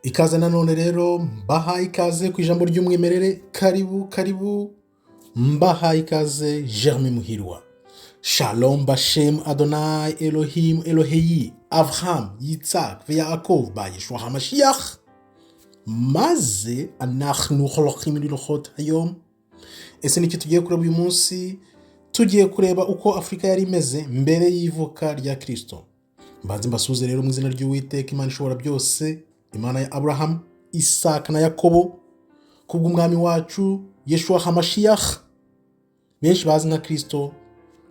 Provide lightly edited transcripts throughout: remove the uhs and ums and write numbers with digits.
Ikaze nanone rero, mbahaye ikaze ku ijambo ry'umwimerere. Karibu, karibu, mbahaye ikaze. Germain Muhirwa. Shalom bashem Adonai Elohim Eloheyi Avraham Yitzhak veYaakov ba Yeshua HaMashiach. Maze anachnu holochim lilochot hayom. Ese nicyo tugiye kureba uyu munsi? Tugiye kureba uko Afurika yari imeze mbere y'ivuka rya Kirisito. Mbanze mbasuhuze rero mu izina ry'Uwiteka Imana ishobora byose, Imana ya Aburahamu, Isaka na Yakobo, kubw'umwami wacu Yeshua HaMashiach, benshi bazi nka Kirisito.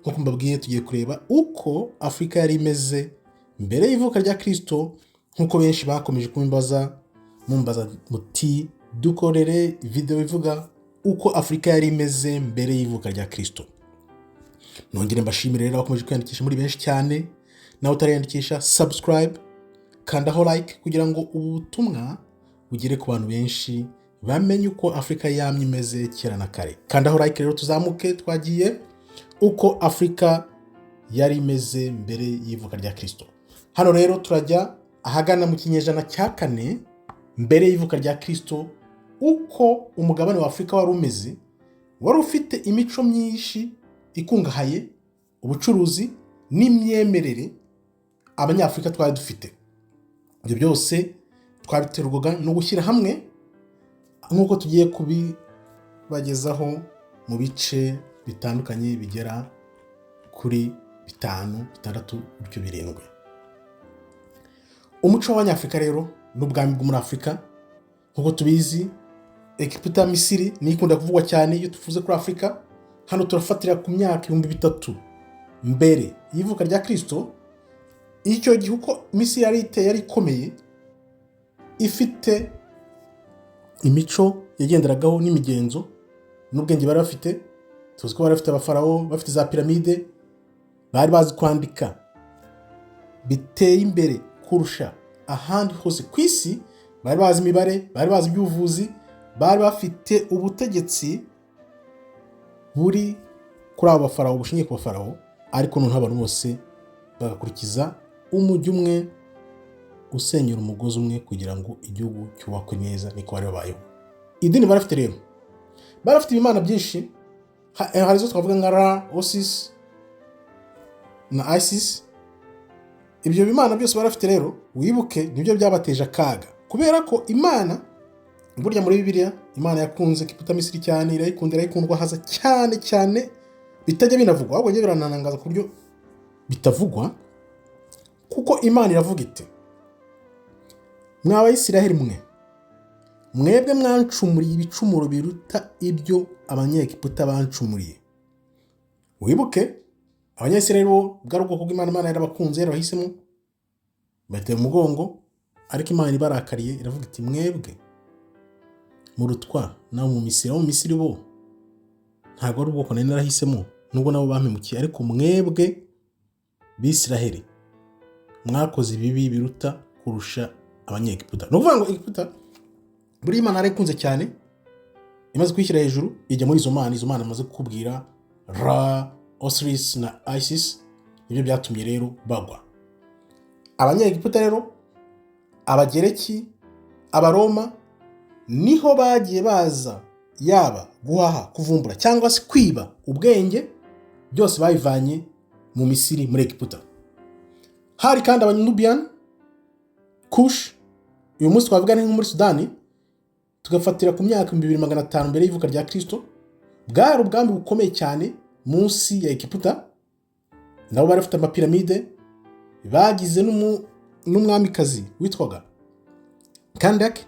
Nk'uko mbabwiye, tugiye kureba uko Afurika yari imeze mbere y'ivuka rya Kirisito, nk'uko benshi bakomeje kumbaza, mumbaza muti: "Dukorere videwo ivuga uko Afurika yari imeze mbere y'ivuka rya Kirisito." Nongere mbashimire rero abakomeje kwiyandikisha muri benshi cyane. Nawe utariyandikisha, subscribe, kandaho like, kugira ngo ubu butumwa bugere ku bantu benshi, bamenye uko Afurika yamye imeze kera na kare. Kandaho like rero, tuzamuke. Twagiye uko Afurika yari imeze mbere y'ivuka rya Kirisito. Hano rero turajya ahagana mu kinyejana cya 4 mbere y'ivuka rya Kirisito, uko umugabane wa Afurika wari umeze. Wari ufite imico myinshi ikungahaye, ubucuruzi n'imyemerere Abanyafurika twari dufite. Ibyo byose twabiterwaga no gushyira hamwe, nk'uko tugiye kubibagezaho mu bice bitandukanye bigera kuri bitanu, bitandatu, bityo birindwi. Umuco w'Abanyafurika rero n'ubwami bwo muri Afurika, nk'uko tubizi, Egiputa, Misiri niyo ikunda kuvugwa cyane iyo tuvuze kuri Afurika. Hano turafatira ku myaka 3000 mbere y'ivuka rya Kirisito. Icyo gihe uko Misiri yari iteye, yari ikomeye, ifite imico yagenderagaho n'imigenzo n'ubwenge bari bafite. Tuzi ko bari bafite abafarawo, bafite za piramide, bari bazi kwandika biteye imbere kurusha ahandi hose ku isi, bari bazi imibare, bari bazi iby'ubuvuzi, bari bafite ubutegetsi buri kuri abo bafarawo, bushingiye ku bafarawo. Ariko noneho abantu bose bagakurikiza umujyi umwe, usenyera umugozi umwe, kugira ngo igihugu cyubakwe neza. Niko bari babayeho. Idini bari bafite rero, bari bafite ibimana byinshi. Hari izo twavuga nka Ra, Osiris na Isis. Ibyo bimana byose bari bafite rero, wibuke, nibyo byabateje akaga, kubera ko Imana burya muri Bibiliya, Imana yakunze Egiputa, Misiri cyane, irayikunda, irayikundwa haza cyane cyane bitajya binavugwa, ahubwo bijya biranangaza ku buryo bitavugwa. Kuko Imana iravuga iti: "Mwa Bayisiraheli mwe, mwebwe mwancumuriye ibicumuro biruta ibyo Abanyegiputa bancumuriye." Wibuke, Abanyayisiraheli bo bwari ubwoko bw'Imana. Imana yarabakunze, yarabahisemo, batera umugongo. Ariko Imana ibarakariye iravuga iti: "Mwebwe murutwa nabo mu Misiri. Abo mu Misiri bo ntabwo ari ubwoko nari narahisemo, nubwo nabo bampemukiye, ariko mwebwe Bisiraheli mwakoze ibibi biruta kurusha Abanyegiputa." Ni ukuvuga ngo Egiputa buriya Imana yarayikunze cyane, imaze kuyishyira hejuru ijya muri izo mana, izo mana amaze kukubwira, Ra, Osiris na Isis. Nibyo byatumye rero bagwa. Abanyegiputa rero, Abagereki, Abaroma, niho bagiye baza, yaba guhaha, kuvumbura cyangwa se kwiba ubwenge, byose babivanye mu Misiri, muri Egiputa. Hari kandi Abanubiyani, Kush, uyu munsi twavuga ni nko muri Sudani. Tugafatira ku myaka 2500 mbere y'ivuka rya Kirisito. Bwari ubwami bukomeye cyane munsi ya Egiputa. Nabo bari bafite amapiramide, bagize n'umwamikazi witwaga Kandake.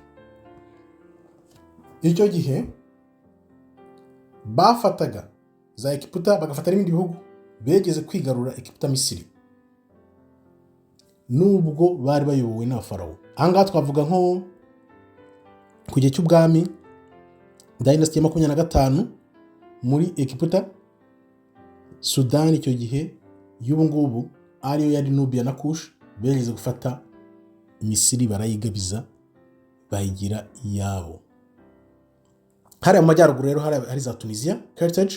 Icyo gihe bafataga za Egiputa, bagafata n'ibindi bihugu, begeze kwigarura Egiputa, Misiri, nubwo bari bayobowe n'abafarawo. Ahangaha twavuga nko ku gihe cy'ubwami dynasty ya 25 muri Egiputa. Sudani icyo gihe y'ubu ngubu, ariyo yari Nubiya na Kush, begeze gufata Misiri, barayigabiza, bayigira iyabo. Hariya mu majyaruguru rero hari za Tunisiya, Carthage.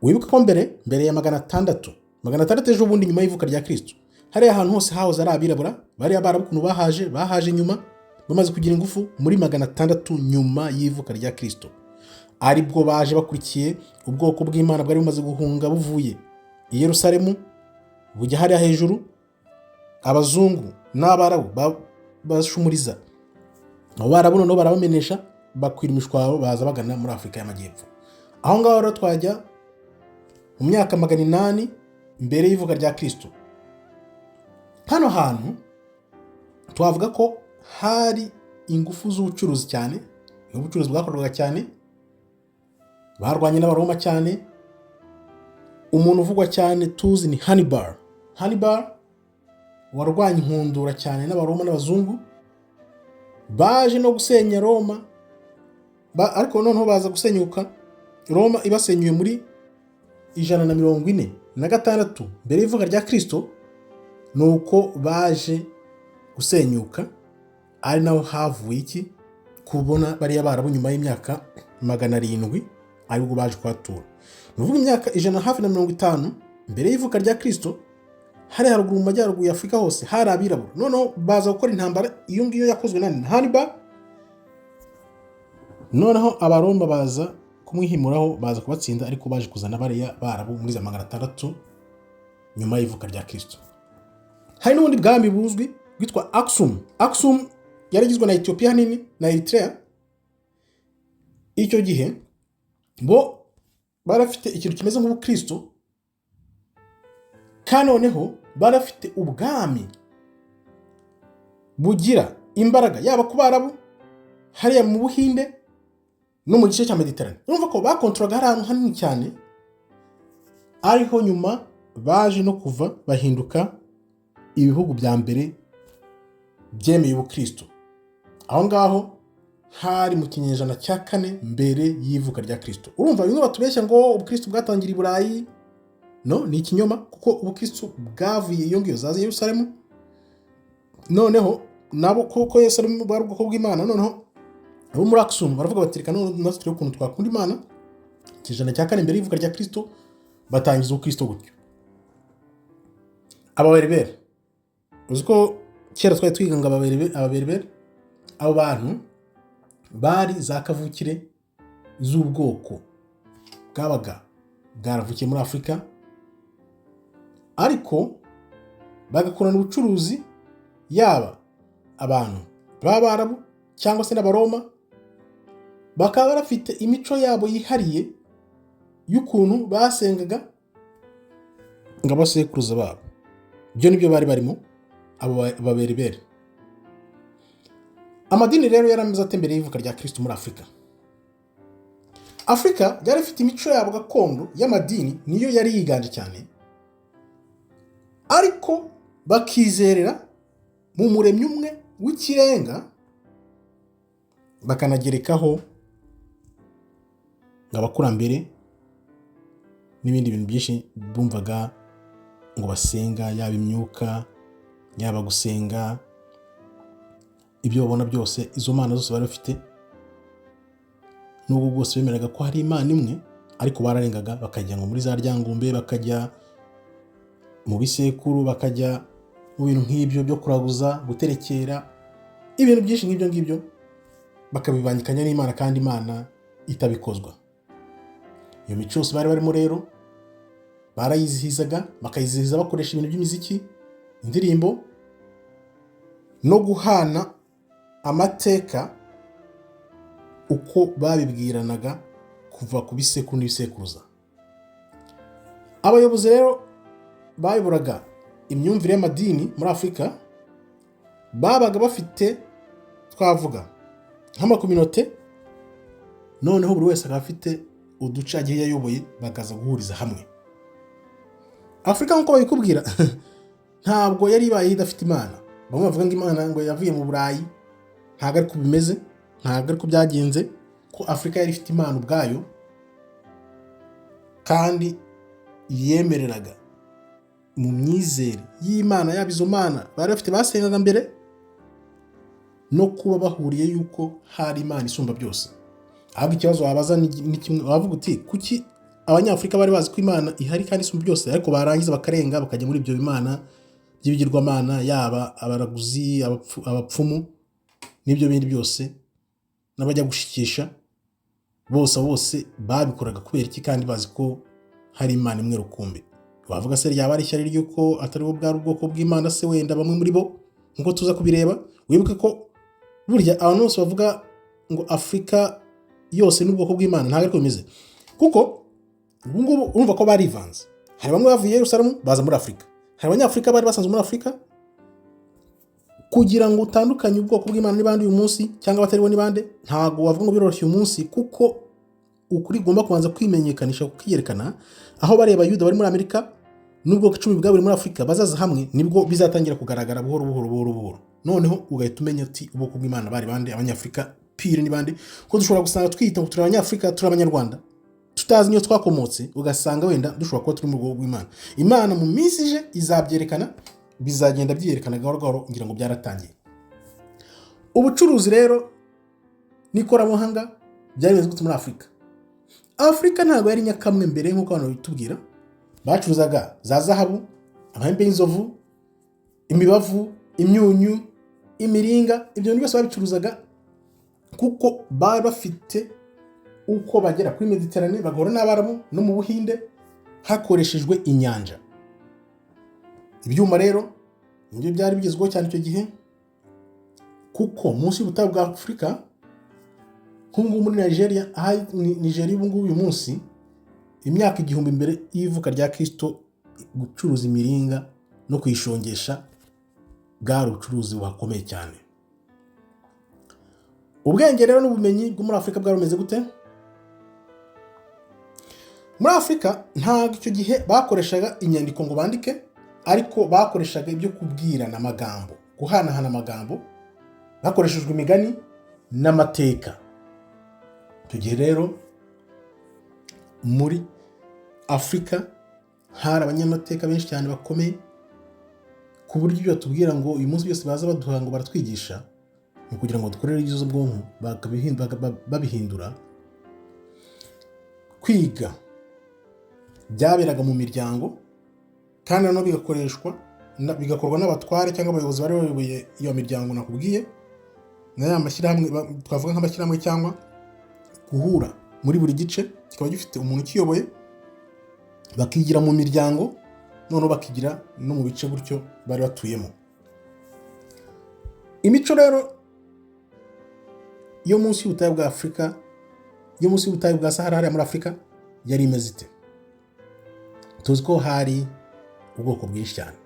Wibuke ko mbere ya 600 ejo bundi nyuma y'ivuka rya Kristo, hariya ahantu hose hahoze ari abirabura. Bariya barabu ukuntu bahaje, bahaje nyuma. bamaze kugira ingufu muri 600 nyuma y'ivuka rya Kirisito, aribwo baje bakurikiye ubwoko bw'Imana bwari bumaze guhunga buvuye i Yerusalemu bujya hariya hejuru. Abazungu n'Abarabu bashumuriza abo Barabu, noneho barabamenesha, bakwira imishwaro, baza bagana muri Afurika y'Amajyepfo. Aho ngaho rero twajya mu myaka 800 mbere y'ivuka rya Kirisito. Hano hantu twavuga ko hari ingufu z'ubucuruzi cyane, ubucuruzi bwakorwaga cyane, barwanye n'Abaroma cyane. Umuntu uvugwa cyane tuzi ni Hannibal. Hannibal warwanye inkundura cyane n'Abaroma n'abazungu, baje no gusenya Roma, ariko noneho baza gusenyuka, Roma ibasenyuye muri 146 mbere y'ivuka rya Kirisito. Ni uko baje gusenyuka, ari naho havuye iki kubona bariya Barabu nyuma y'imyaka 700, aribwo baje kuhatura. Ni ukuvuga imyaka ijana hafi na mirongo itanu mbere y'ivuka rya Kirisito, hari haruguru mu majyaruguru ya Afurika hose hari abirabura. Noneho baza gukora intambara, iyo ngiyo yakozwe na Hannibal. Noneho Abaroma baza kumwihimuraho, baza kubatsinda, ariko baje kuzana bariya Barabu muri za 600 nyuma y'ivuka rya Kirisito. Hari n'ubundi bwami buzwi bwitwa Aksum. Aksum yari igizwe na Etiyopiya nini na Eritrea. Icyo gihe bo barafite ikintu kimeze nk'ubukristo, kandi noneho barafite ubwami bugira imbaraga yaba ku Barabu hariya mu Buhinde no mu gice cya Mediterane. Urumva ko bakontroraga hari ahantu hanini cyane, ariho nyuma baje no kuva bahinduka ibihugu bya mbere byemeye ubukristo. Aho ngaho hari mu kinyejana cya kane mbere y'ivuka rya Kirisito. Urumva bimwe batubeshya ngo ubukristo bwatangira i Burayi, no ni ikinyoma, kuko ubukristo bwavuye iyo ngiyo za Yerusalemu. Noneho nabo kuko Yerusalemu bwari ubwoko bw'Imana, noneho abo muri Akisumu baravuga bati: "Reka none natwe turebe ukuntu twakunda Imana." Ikinyejana cya kane mbere y'ivuka rya Kirisito batangiza ubukristo gutyo. Ababerebere, uzi ko kera twari twiga ngo ababerebere, abo bantu bari za kavukire z'ubwoko bwabaga bwaravukiye muri Afurika, ariko bagakorana ubucuruzi, yaba abantu b'Abarabu cyangwa se n'Abaroma, bakaba bafite imico yabo yihariye y'ukuntu basengaga ngo abasekuruza babo. Ibyo nibyo bari barimo abo baberebere. Amadini rero yari ameze ate mbere y'ivuka rya Kristo muri Afurika? Afurika yari ifite imico yabo gakondo y'amadini, niyo yari yiganje cyane, ariko bakizerera mu muremyi umwe w'ikirenga, bakanagerekaho ngo abakurambere n'ibindi bintu byinshi bumvaga ngo basenga, yaba imyuka, yaba gusenga ibyo babona byose, izo mana zose bari bafite. Nubwo bwose bemeraga ko hari Imana imwe, ariko bararengaga bakajya ngo muri za Ryangombe, bakajya mu bisekuru, bakajya mu bintu nk'ibyo byo kuraguza, guterekera, ibintu byinshi nk'ibyo ngibyo, bakabibangikanya n'Imana kandi Imana itabikozwa. Iyo mico yose bari barimo rero barayizihizaga, bakayizihiza bakoresha ibintu by'imiziki, indirimbo no guhana amateka uko babibwiranaga kuva ku bisekuru n'ibisekuruza. Abayobozi rero bayoboraga imyumvire y'amadini muri Afurika babaga bafite, twavuga nk'amakominote, noneho buri wese akaba afite uduce agiye yayoboye, bakaza guhuriza hamwe. Afurika, nk'uko babikubwira, ntabwo yari ibaye idafite Imana. Bamwe bavuga ngo Imana ngo yavuye mu Burayi, ntabwo ariko bimeze, ntabwo ariko byagenze, ko Afurika yari ifite Imana ubwayo kandi yemereraga mu myizere y'Imana, yaba izo mana bari bafite basengaga mbere, no kuba bahuriye yuko hari Imana isumba byose. Ahubwo ikibazo wabaza ni kimwe, wavuga uti: "Kuki Abanyafurika bari bazi ko Imana ihari kandi isumba byose, ariko barangiza bakarenga bakajya muri ibyo bimana by'ibigirwamana, yaba abaraguzi, abapfumu?" N'ibyo bindi byose n'abajya gushikisha bose, abo bose babikoraga kubera iki kandi bazi ko hari Imana imwe rukumbi? Wavuga se ryaba ari ishyari ry'uko atari bo bwari ubwoko bw'Imana se? Wenda bamwe muri bo, nk'uko tuza kubireba. Wibuke ko burya abantu bose bavuga ngo Afurika yose ni ubwoko bw'Imana, ntabwo ariko bimeze, kuko ubu ngubu urumva ko barivanze. Hari bamwe bavuye i Yerusalemu baza muri Afurika, hari Abanyafurika bari basanzwe muri Afurika. Kugira ngo utandukanye ubwoko bw'Imana n'ibandi uyu munsi cyangwa abatari bo n'ibande, ntabwo wavuga ngo biroroshye uyu munsi, kuko ukuri ugomba kubanza kwimenyekanisha, kukiyerekana. Aho bareba Yuda bari muri Amerika n'ubwoko 10 bwaburi muri Afurika bazaza hamwe, nibwo bizatangira kugaragara buhoro buhoro buhoro buhoro, noneho ugahita umenya uti ubwoko bw'Imana bari bande, Abanyafurika pure ni bande? Kuko dushobora gusanga twiyita ngo turi Abanyafurika, turi Abanyarwanda, tutazi niyo twakomotse, ugasanga wenda dushobora kuba turi mu bwoko bw'Imana. Imana mu minsi ije izabyerekana, bizagenda byiyerekana gahoro gahoro, ngira ngo byaratangiye. Ubucuruzi rero n'ikoranabuhanga byari bimeze gute muri Afurika? Afurika ntabwo yari nyakamwe mbere nk'uko abantu babitubwira. Bacuruzaga za zahabu, amahembe y'inzovu, imibavu, imyunyu, imiringa. Ibyo bintu byose babicuruzaga kuko bari bafite uko bagera kuri Mediterane, bagahura n'Abarabu no mu Buhinde hakoreshejwe inyanja. Ibyuma rero nibyo byari bigezweho cyane icyo gihe, kuko munsi y'ubutayu bwa Afurika, nk'ubu ngubu muri Nigeria, aha Nigeria ubu ngubu uyu munsi, imyaka 1000 mbere y'ivuka rya Kirisito, gucuruza imiringa no kuyishongesha bwari ubucuruzi buhakomeye cyane. Ubwenge rero n'ubumenyi bwo muri Afurika bwari bumeze gute? Muri Afurika ntabwo icyo gihe bakoreshaga inyandiko ngo bandike, ariko bakoreshaga ibyo kubwirana amagambo, guhanahana amagambo hakoreshejwe imigani n'amateka. Icyo gihe rero muri Afurika hari abanyamateka benshi cyane bakomeye, ku buryo ibyo batubwira ngo uyu munsi byose baza baduha ngo baratwigisha, ni ukugira ngo dukorere ibyiza ubwonko, babihindura. Kwiga byaberaga mu miryango, kandi noneho bigakoreshwa bigakorwa n'abatware cyangwa abayobozi bari bayoboye iyo miryango nakubwiye, na ya mashyirahamwe twavuga nk'amashyirahamwe, cyangwa guhura muri buri gice kikaba gifite umuntu ukiyoboye, bakigira mu miryango, noneho bakigira no mu bice gutyo bari batuyemo. Imico rero yo munsi y'ubutayu bwa Afurika, yo munsi y'ubutayu bwa Sahara hariya muri Afurika, yari imeze ite? Tuzi ko hari ubwoko bwinshi cyane,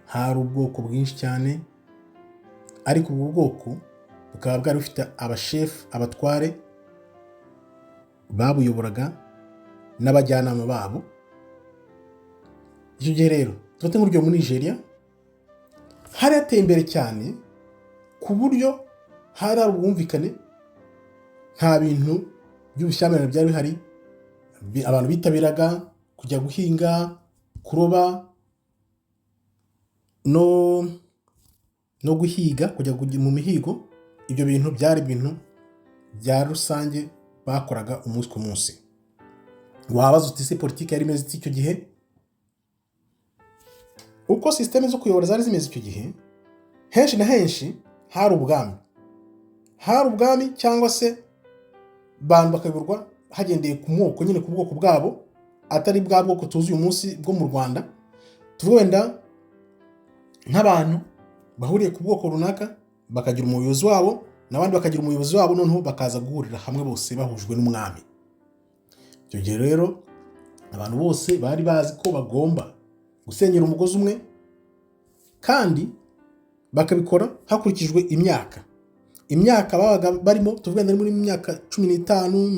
hari ubwoko bwinshi cyane, ariko ubwo bwoko bukaba bwari bufite abashefu, abatware babuyoboraga n'abajyanama babo. Icyo gihe rero, tufate nk'urugero muri Nigeria, hari hateye imbere cyane ku buryo hari hari ubwumvikane, nta bintu by'ubushyamirane byari bihari. Abantu bitabiraga kujya guhinga, kuroba no guhiga, kujya mu mihigo. Ibyo bintu byari ibintu bya rusange bakoraga umunsi ku munsi. Wabaza uti se politiki yari imeze ite icyo gihe? Uko système zo kuyobora zari zimeze icyo gihe, henshi na henshi hari ubwami, hari ubwami cyangwa se abantu bakayoborwa hagendeye ku moko nyine, ku bwoko bwabo, atari bwa bwoko tuzi uyu munsi bwo mu Rwanda. Tuvuge wenda nk'abantu bahuriye ku bwoko runaka, bakagira umuyobozi wabo, n'abandi bakagira umuyobozi wabo, noneho bakaza guhurira hamwe bose bahujwe n'umwami. Icyo gihe rero abantu bose bari bazi ko bagomba gusenyera umugozi umwe, kandi bakabikora hakurikijwe imyaka babaga barimo. Tuvuge wenda muri myaka 15, 20,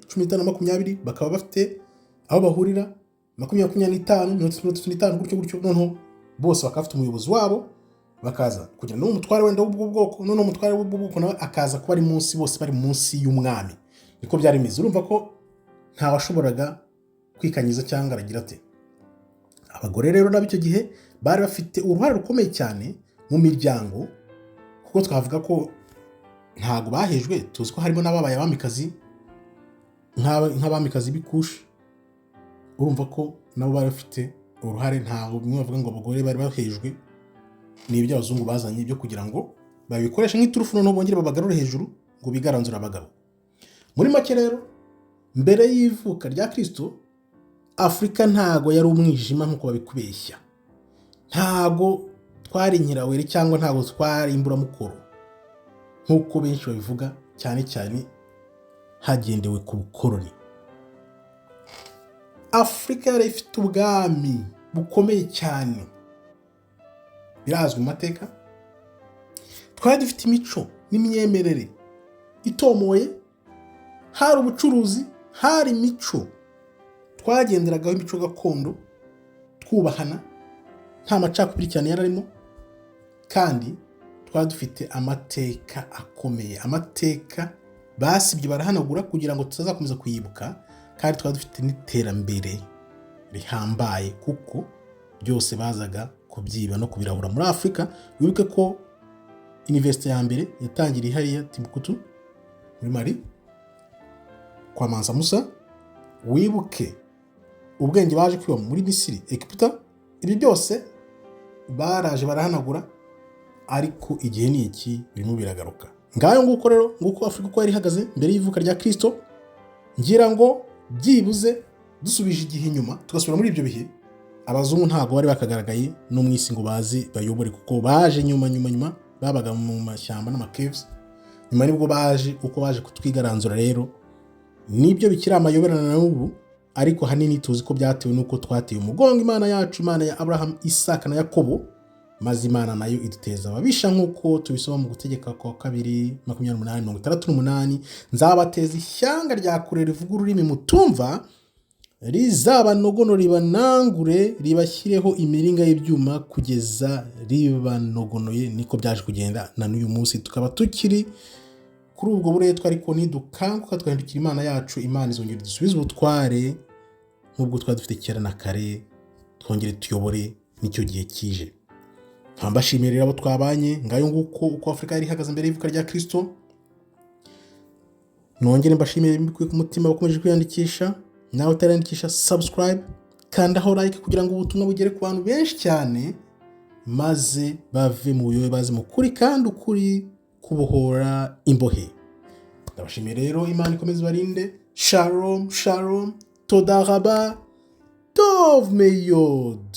15, 20, bakaba bafite aho bahurira, 20, 25, 35, gutyo gutyo. Noneho bose bakaba bafite umuyobozi wabo, bakaza kugira n'umutware wenda w'ubwo bwoko, noneho umutware w'ubwo bwoko nawe akaza kuba ari munsi, bose bari munsi y'umwami. Niko byari bimeze. Urumva ko ntawashoboraga kwikanyiza cyangwa aragira ate. Abagore rero nabo icyo gihe bari bafite uruhare rukomeye cyane mu miryango, kuko twavuga ko ntabwo bahejwe. Tuzi ko harimo n'ababaye abamikazi, nk'abamikazi b'Ikushi. Urumva ko nabo bari bafite uruhare. Ntabwo bimwe bavuga ngo abagore bari bahejwe, ni ibyo abazungu bazanye byo kugira ngo Babikoresha nk'iturufu, noneho bongere babagarure hejuru ngo bigaranzure abagabo. Muri make rero, mbere y'ivuka rya Kirisito, Afurika ntago yari umwijima nk'uko babikubeshya. Ntago twari nyirawere cyangwa ntago twari imburamukoro nk'uko benshi babivuga, cyane cyane hagendewe ku bukoroni. Afurika yari ifite ubwami bukomeye cyane, birazwi mu mateka. Twari dufite imico n'imyemerere itomoye, hari ubucuruzi, hari imico twagenderagaho, imico gakondo, twubahana, nta macakubiri cyane yari arimo. Kandi twari dufite amateka akomeye, amateka basibye barahanagura kugira ngo tutazakomeza kuyibuka. Kandi twari dufite n'iterambere rihambaye, kuko byose bazaga kubyiba no kubirahura muri Afurika. Wibuke ko université ya mbere yatangiriye hariya Timbuktu muri Mali kwa Mansa Musa. Wibuke ubwenge baje kwiba muri Misiri, Egiputa. Ibi byose baraje barahanagura, ariko igihe ni iki, birimo biragaruka. Ngayo nguko rero, nguko Afurika uko yari ihagaze mbere y'ivuka rya Kirisito. Ngira ngo byibuze dusubije igihe inyuma, tugasubira muri ibyo bihe, abazungu ntabwo bari bakagaragaye no mu isi ngo baze bayobore, kuko baje nyuma nyuma nyuma. Babaga mu mashyamba n'ama caves, nyuma nibwo baje. Uko baje kutwigaranzura rero nibyo bikiri amayoberana na n'ubu, ariko ahanini tuzi ko byatewe n'uko twateye umugongo Imana yacu, Imana ya Aburahamu, Isaka na Yakobo, maze Imana nayo iduteza ababisha, nk'uko tubisoma mu Gutegeka kwa Kabiri 28:68: "Nzabateza ishyanga rya kure rivuga ururimi mutumva, rizabanogono, ribanangure, ribashyireho imiringa y'ibyuma kugeza ribanogonoye." Niko byaje kugenda, na n'uyu munsi tukaba tukiri kuri ubwo buretwa. Ariko nidukanguka twahindukira Imana yacu, Imana izongera dusubize ubutware nk'ubwo twari dufite kera na kare, twongere tuyobore. N'icyo gihe kije. Nkaba mbashimiye rero abo twabanye. Ngayo nguko uko Afurika yari ihagaze mbere y'ivuka rya Kirisito. Nongere mbashimire mbikuye ku mutima bakomeje kwiyandikisha. Nawe utariyandikisha, subscribe, kandaho like kugira ngo ubutumwa bugere ku bantu benshi cyane, maze bave mu buyobe baze mu kuri, kandi ukuri kubohora imbohe. Ndabashimiye rero, Imana ikomeze ibarinde. Shalom shalom, toda raba, tov meyod.